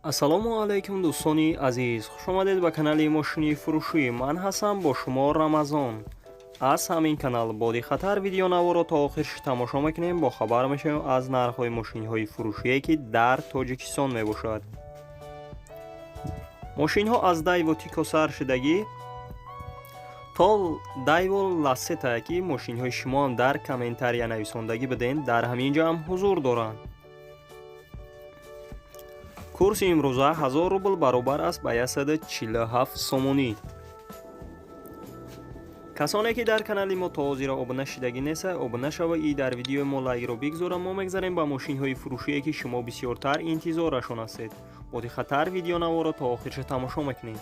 Ассалому алайкум, дӯстони азиз, хушомадед ба канали мошини фурӯшӣ. Ман ҳастам бо шумо Рамазон. Аз ҳамин канал бо диққаттар видеонаворо то охирш тамошо мекунем, бохабар мешавем аз нархҳои мошинҳои фурӯшие, ки дар Тоҷикистон мебошад. Мошинҳо аз Дайво Тико сар шудагӣ то Дайво Ласета, ки мошинҳои шумоам дар комментария нависондагӣ бидем, дар ҳамин ҷо ҳам ҳузур доранд. Курси имрӯза 1000 рубл баробар аст ба 147 сомонӣ. Касоне ки дар канали мо то ҳозира обуна шидагӣ неста, обуна шава и дар видеои мо лайкро бигзора. Мо мегзарем ба мошинҳои фурӯшие, ки шумо бисёртар интизорашон ҳастед. Бо диққаттар видеонаворо то охирша тамошо мекунем.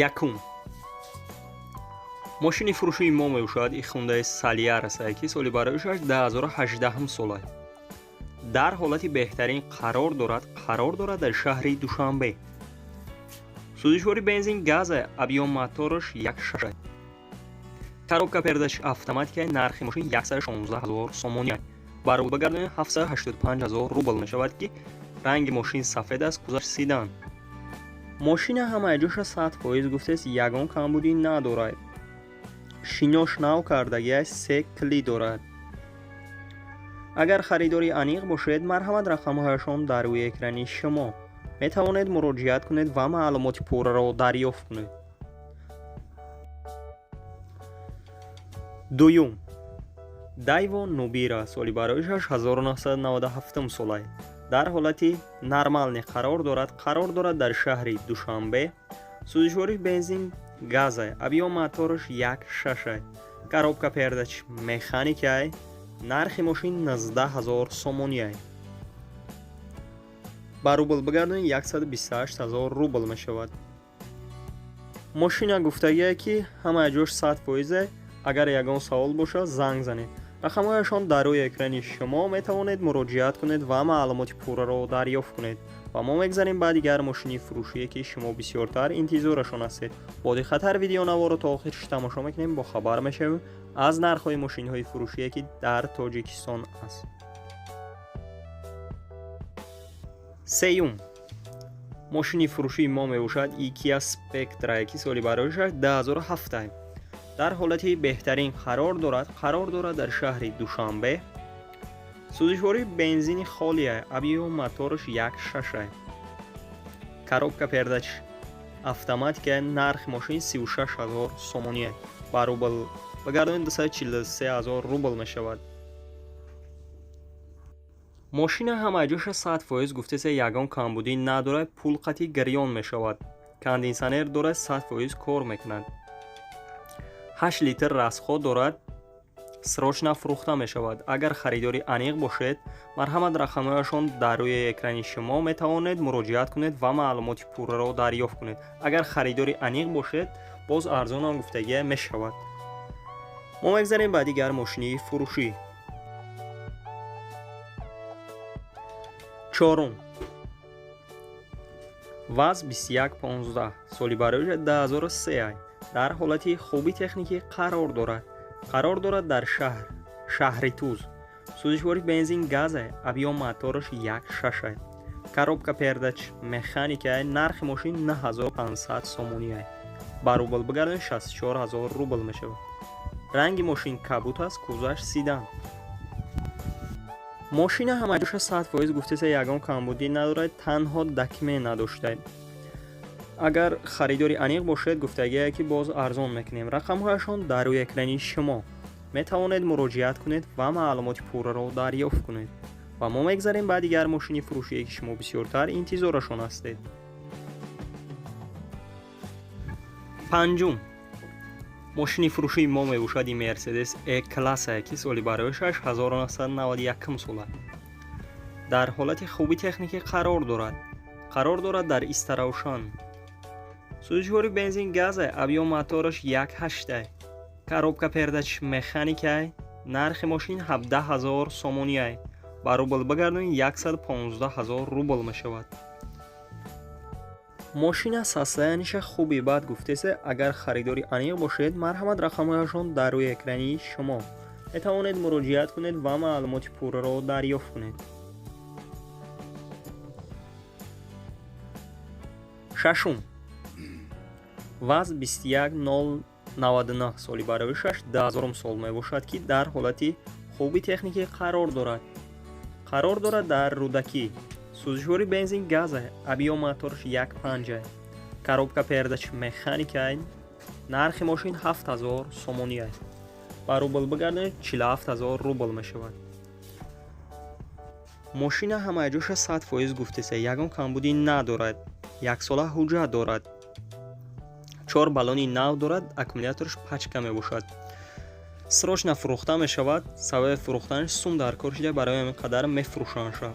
Якум мошини фурӯшии мо мебошад и Хундаи Солярис, ки соли бароишаш 2018 сола, дар ҳолати беҳтарин қарор дорад. Қарор дорад дар шаҳри Душанбе. Сӯзишвори бензин газ, объём мотораш 1,6, коробка передач автоматика. Нархи мошин 116 000 сомонӣ, ба рубл багардонем 785 000 рубл мешавад, ки ранги мошин сафед аст, кузаш седан. Мошина ҳамаи ҷоша 100% гуфтест, ягон камбудӣ надорад. Шинош нав кардагиаш, се кли дорад. Агар харидори аниқ бошед, марҳамат, рақамҳояшон дар рӯи экрани шумо, метавонед муроҷиат кунед ва маълумоти пурраро дарёфт кунед. Дуюм Дайво Нубира, соли бароишаш 1997 сола, дар ҳолати нормальный қарор дорад. Қарор дорад дар шаҳри Душанбе. Сӯзишвориш бензин газай, объём мотораш 1,6, коробка передач механикай. Нархи мошин 19 000 сомониай, ба рубл бигардонед 128 000 рубл мешавад. Мошина гуфтагие, ки ҳамаи ҷош 100%. Агар ягон савол бошад, занг занед. Рақамҳояшон дар рӯи экрани шумо, метавонед муроҷиат кунед ва маълумоти пурраро дарёфт кунед. Ва мо мегзарем ба дигар мошини фурӯшие, ки шумо бисёртар интизорашон ҳастед. Бо диққаттар видеонаворо то охирш тамошо мекунем, бохабар мешавем аз нархҳои мошинҳои фурӯшие, ки дар Тоҷикистон аст. Сеюм мошини фурӯшии мо мебошад и Кия Спектра, ки соли бароишаш 2007, дар ҳолати беҳтарин қарор дорад. Қарор дорад дар шаҳри Душанбе. Сӯзишвории бензини холия, объём мотораш 1,6, коробка передач автоматика. Нархи мошин 36 000 сомонӣ, ба рубл багардонед 243 000 рубл мешавад. Мошина ҳамаи ҷоша 100% гуфтеса, ягон камбудӣ надорад, пул қатъи гирён мешавад. Кондитсионер дорад, 100% кор мекунад. 8 литр расход дорад. Срочно фурӯхта мешавад. Агар харидори аниқ бошед, марҳамат, рақамҳояшон дар рӯи экрани шумо, метавонед муроҷиат кунед ва маълумоти пурраро дарёфт кунед. Агар харидори аниқ бошед, боз арзонам гуфтагия мешавад. Мо мегзарем ба дигар мошини фурӯшӣ. Чорум ВАЗ 2115, соли бароиша 2003, дар ҳолати хуби техникӣ қарор дорад. Қарор дорад дар шаҳри Туз. Сӯзишвори бензин газа, объём мотораш 1,6, коробка передач механика. Нархи мошин 9500 сомонӣ, ба рубл бигардонед 64 000 рубл мешавад. Ранги мошин кабут аст, кузаш седан. Мошина ҳамаи ҷоша 100% гуфтеса, ягон камбудӣ надорад, танҳо документ надоштад. Агар харидори аниқ бошед, гуфтагие, ки боз арзон мекунем. Рақамҳояшон дар рӯи экрани шумо, метавонед муроҷиат кунед ва маълумоти пурраро дарёфт кунед. Ва мо мегзарем ба дигар мошини фурӯшие, ки шумо бисёртар интизорашон ҳастед. Панҷум мошини фурӯшии мо мебошад и Мерседес Е класса, ки соли бароишаш 1991 сола, дар ҳолати хуби техникӣ қарор дорад. Қарор дорад дар Истаравшан. Сӯзишвори бензин газа, объём мотораш 1,8, коробка передач механикай. Нархи мошин 17 000 сомониай, ба рубл бигардонед 115 000 рубл мешавад. Мошина состояние ша хуби бад гуфтесе. Агар харидори аниқ бошед, марҳамат, рақамҳояшон дар рӯи экрани шумо, метавонед муроҷиат кунед ва маълумоти пурраро дарёфт кунед. Шашум. ВАЗ 21099, соли бароишаш 2000 сол мебошад, ки дар ҳолати хуби техникӣ қарор дорад. Қарор дорад дар Рӯдакӣ. Сӯзишвори бензин газа, объём моторш 1,5, коробка передач механика. Нархи мошин 7000 сомонӣ, ба рубл бигардонед, 47 000 рубл мешавад. Мошина ҳамаҷоша 100% гуфтеса, ягон камбудӣ надорад, яксола ҳуҷҷат дорад, чор баллони нав дорад, аккумуляторш пачка мебошад. Срочно фурӯхта мешавад. Сабаби фурӯхтанаш сум дар кор шуда, барои ҳамин қадар мефурӯшандша.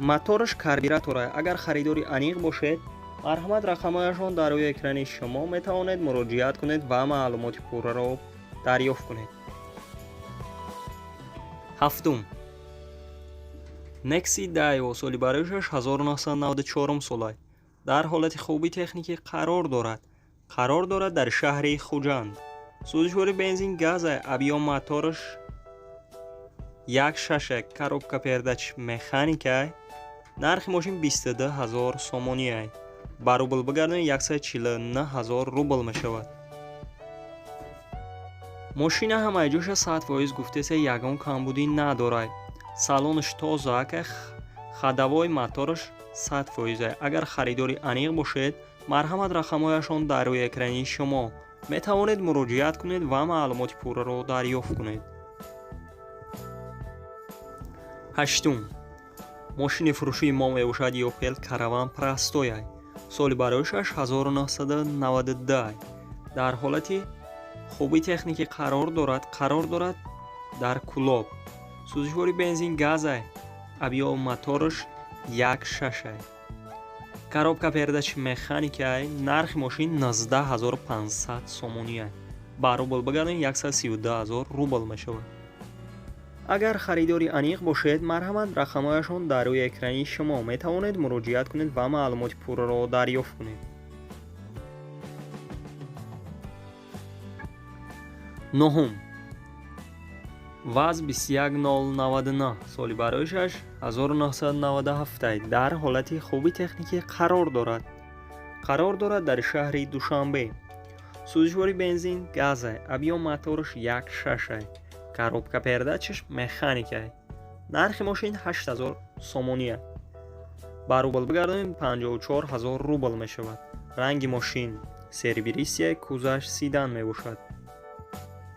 Мотораш карбюратора. Агар харидори аниқ бошед, марҳамат, рақамҳояшон дар рӯи экрани шумо, метавонед муроҷиат кунед ва маълумоти пурраро дарёфт кунед. Ҳафтум. Некси Дайво, соли бароишаш 1994 сола, дар ҳолати хуби техникӣ қарор дорад. Қарор дорад дар шаҳри Хуҷанд. Сӯзишвори бензин газа, объём мотораш 1,6, коробка передач механика. Нархи мошин 22 000 сомонӣ, ба рубл бигардонед, 149 000 рубл мешавад. Мошина ҳамаҷоша 100% гуфтеса, ягон камбудӣ надорад, салонаш тоза, ходовой мотораш 100%. Агар харидори аниқ бошед, марҳамат, рақамҳояшон дар рӯи экрани шумо, метавонед муроҷиат кунед ва маълумоти пурраро дарёфт кунед. Ҳаштум мошини фурӯшии мо мебошад Опел Караван Простой, соли бароишаш 1992, дар ҳолати хуби техникӣ қарор дорад. Қарор дорад дар Кӯлоб. Сӯзишвори бензин газа, объём мотораш 1,6, коробка передач механика. Нархи мошин 19 500 сомонӣ, ба рубл бигардонед, 132 000 рубл мешавад. Агар харидори аниқ бошед, марҳамат, рақамҳояшон дар рӯи экрани шумо, метавонед муроҷиат кунед ва маълумоти пурраро дарёфт кунед. Нуҳум. ВАЗ 21099, соли бароишаш 1997, дар ҳолати хуби техникӣ қарор дорад. Қарор дорад дар шаҳри Душанбе. Сӯзишвори бензин газа, объём мотораш 1,6, коробка передач аш механика. Нархи мошин 8000 сомонӣ, ба рубл бигардонем, 54 000 рубл мешавад. Ранги мошин серебристый, кузоваш седан мебошад.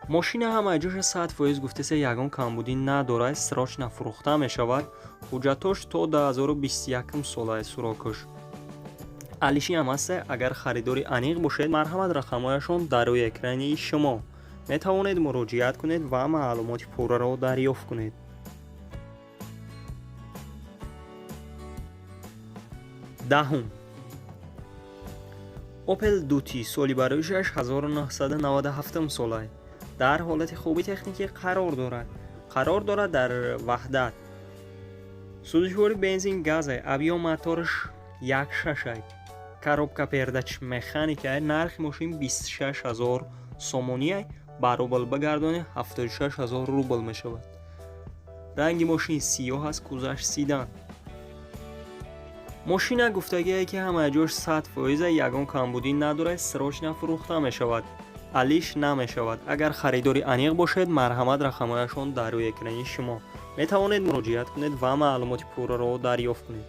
Мошина ҳамаҷоша 100% гуфтеса, ягон камбудӣ надорад. Срочно фурӯхта мешавад. Ҳуҷҷатош то 2021 солаи срок аш. Алиши ҳам ҳаста. Агар харидори аниқ бошед, марҳамат, рақамҳояшон дар рӯи экрани шумо, метавонед муроҷиат кунед ва маълумоти пурраро дарёфт кунед. Даҳум. Опел Дути, соли бароишаш 1997 сола, дар ҳолати хуби техникӣ қарор дорад. Қарор дорад дар Ваҳдат. Сӯзишвори бензин газа, объём мотораш 1,6, коробка передач механика. Нархи мошин 26 000 сомонӣ, ба рубл бигардонед, 76 000 рубл мешавад. Ранги мошин сиёҳ аст, кузоваш седан. Мошина гуфтагие, ки ҳамаи ҷош 100%, ягон камбудӣ надорад. Срочно фурӯхта мешавад, алиш намешавад. Агар харидори аниқ бошед, марҳамат, рақамҳояшон дар рӯи экрани шумо, метавонед муроҷиат кунед ва маълумоти пурраро дарёфт кунед.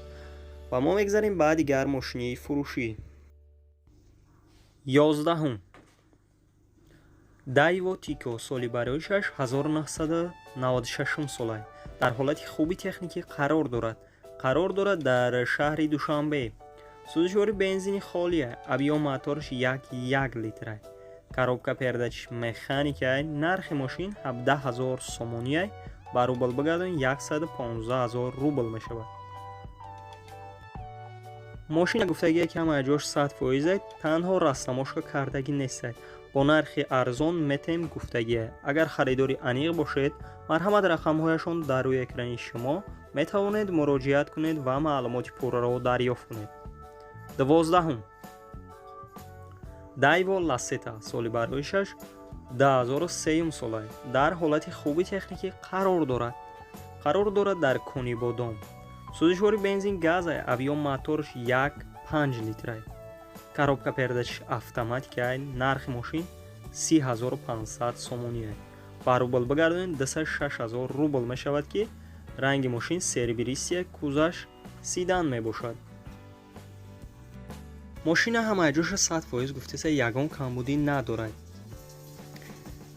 Ва мо мегзарем ба дигар мошини фурӯшӣ. 11-ум. Дайво Тико, соли бароишаш 1996 сола, дар ҳолати хуби техникӣ қарор дорад. Қарор дорад дар шаҳри Душанбе. Сӯзишвори бензини холия, объём мотораш 1,1 литра, коробка передач механика. Нархи мошин 17 000 сомонӣ, ба рубл бигардонед, 115 000 рубл мешавад. Мошина гуфтагие, ки ҳамаи ҷош 100%, танҳо растаможка кардагӣ нестад. Бо нархи арзон метем гуфтагие. Агар харидори аниқ бошед, марҳамат, рақамҳояшон дар рӯи экрани шумо, метавонед муроҷиат кунед ва маълумоти пурраро дарёфт кунед. 12-ум, Дайва Ласета, соли бароишаш 2003 солай, дар ҳолати хуби техникӣ қарор дорад. Қарор дорад дар Конибодом. Сӯзишвори бензин газай, объём моторш 1,5 литрай, коробка передач автоматикай. Нархи мошин 30 500 сомониай, ба рубл бигардонед, 206 000 рубл мешавад, ки ранги мошин серебристый, кузаш седан мебошад. Мошина ҳамаҷоша 100% гуфтеса, ягон камбудӣ надорад.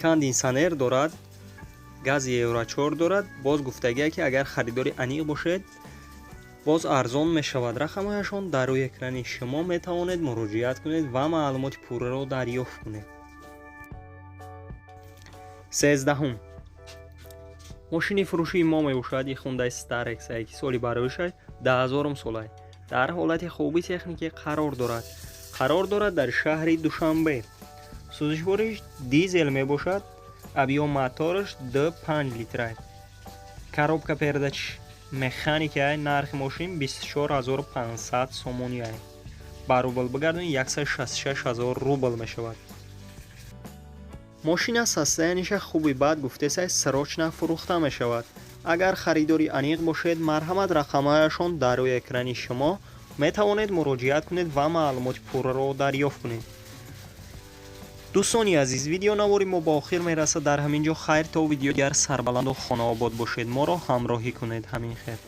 Кондитсионер дорад, гази Евро 4 дорад. Боз гуфтагие, ки агар харидори аниқ бошед, боз арзон мешавад. Рақамҳояшон дар рӯи экрани шумо, метавонед муроҷиат кунед ва маълумоти пурраро дарёфт кунед. 13-ум мошини фурӯшии мо мебошад, и Хундай Старекс, ки соли бароишаш 2000 солай, дар ҳолати хуби техникӣ қарор дорад. Қарор дорад дар шаҳри Душанбе. Сӯзишвориш дизел мебошад, объём мотораш 2,5 литрай, коробка передач механикай. Нархи мошин 24 500 сомониай, ба рубл бигардонед, 166 000 рубл мешавад. Мошина состояние ша хуби бад гуфтесай, срочно фурӯхта мешавад. Агар харидори аниқ бошед, марҳамат, рақамҳояшон дар рӯи экрани шумо, метавонед муроҷиат кунед ва маълумоти пурраро дарёфт кунед. Дӯстони азиз, видеонавори мо ба охир мерасад дар ҳамин ҷо. Хайр, то видео дигар, сарбаланду хонаобод бошед, моро ҳамроҳӣ кунед. Ҳамин хел.